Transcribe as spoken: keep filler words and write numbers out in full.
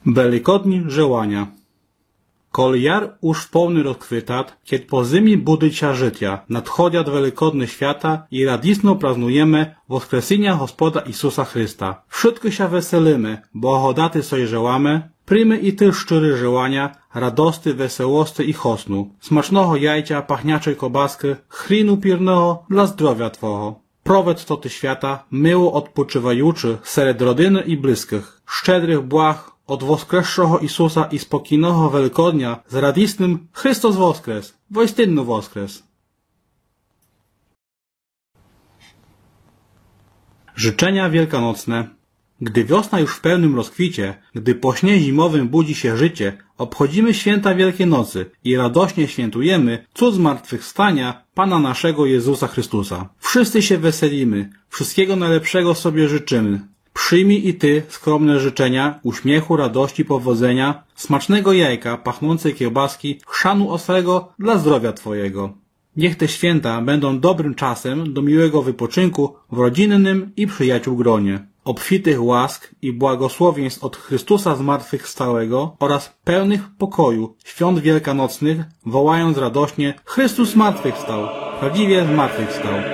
Великодні желаня. Коли яр уж в повный розквитат, кєд по зимі будит ся жытя, надходят великодны свята і радісно празнуєме воскресіня Господа Ісуса Христа. Вшыткы ся веселиме, благодати сой желаме, прийми і ты щыры желаня радости, веселости і хосну, смачного яйця, пахнячой кобаскы, хріну пірного для здровя твого. Проведз тоты свята, мило одпочываючы серед родины і близкых. Щедрых благ од воскресшого Ісуса і спокійного Великодня з радісным Христос воскрес! Воістину воскрес! Życzenia wielkanocne. Gdy wiosna już w pełnym rozkwicie, gdy po śnie zimowym budzi się życie, obchodzimy święta Wielkiej Nocy i radośnie świętujemy cud zmartwychwstania Pana naszego Jezusa Chrystusa. Wszyscy się weselimy, wszystkiego najlepszego sobie życzymy. Przyjmij i ty skromne życzenia uśmiechu, radości, powodzenia, smacznego jajka, pachnącej kiełbaski, chrzanu ostrego dla zdrowia twojego. Niech te święta będą dobrym czasem do miłego wypoczynku w rodzinnym i przyjaciół gronie. Obfitych łask i błogosławieństw od Chrystusa zmartwychwstałego oraz pełnych pokoju świąt wielkanocnych, wołając radośnie: „Chrystus zmartwychwstał! Prawdziwie zmartwychwstał!”